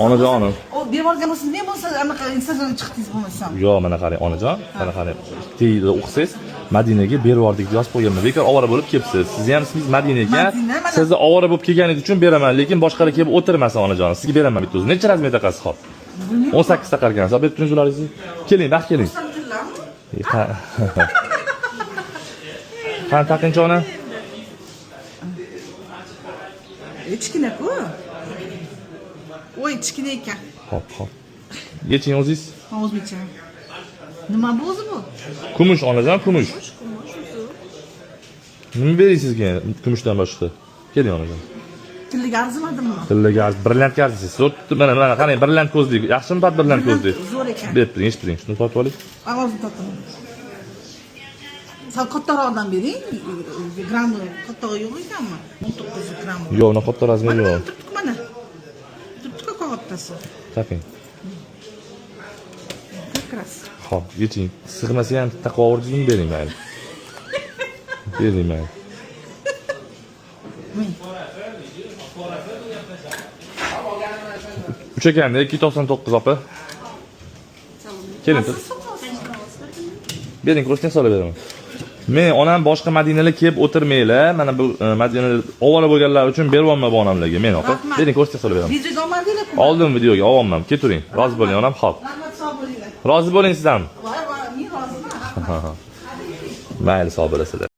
Onajonim. O berib bo'lsa, ne bo'lsa, anaqa Instagramga chiqdingiz bo'lmasam. Yo'q, mana qarang, onajon, mana qarang. Tagida o'qisangiz, Madinaga berib yubordik deb yozib qo'yganman. Bekor ovora bo'lib kelibsiz. Sizni ham ismingiz Madina ekan. Madina, mana- Sizni ovora bo'lib kelganingiz uchun beraman, lekin boshqalar kelib o'tirmasin, onajon. Sizga beraman bitta o'zi. Necha razmer taqasiz hop? 18 taqar ekansiz. Olib berib turing shularningizni. Keling, baxt keling. Tillami? Qani taqincha ona? Kichkina-ku. Voy, kichkina ekan. Hop, hop. Yeching o'zingiz. Men o'zim yechaman. Nima bu o'zi bu? Kumush onajon, kumush. Nima bering sizga kumushdan boshqa? Keling onajon. Tillaga arzimadimmi? Tillaga arz, brilliantga arziysiz. Zo'r, mana mana qarang, brilliant ko'zlik. Yaxshimi pat brilliant ko'zlik? Zo'r ekan. Berib turing, yechib turing. Shuni tortib oling. Men o'zim tortaman. Sal kattaroqdan bering. Grammi kattag'i yo'q ekanmi? 19 gramm. Yo'q, unaqa katta razmer Mana yo'q. turibdi mana. Turibdi kattasi. Taqing. Как раз. Xo'p, yeching. Sig'masa ham taqib olverdingizmi, bering mayli. Bering mayli. Men. Uch ekanda 299 opa. Keling. Bering, ko'rsating solib beraman. Men onam boshqa Madinalar kelib o'tirmanglar. Mana bu Madinalar ovora bo'lganlar uchun beryapman bu onamlarga. Men opa. Rahmat. Bering, ko'rsating solib beraman. Videoga olmadinglar-ku. Oldim videoga, olyapman. Keturing. Rozi bo'ling onam, xo'p. Rahmat, sog' bo'linglar. Rozi bo'ling siz ham. Voy, voy, men roziman. Rahmat. Mayli, sog' bo'lasizlar.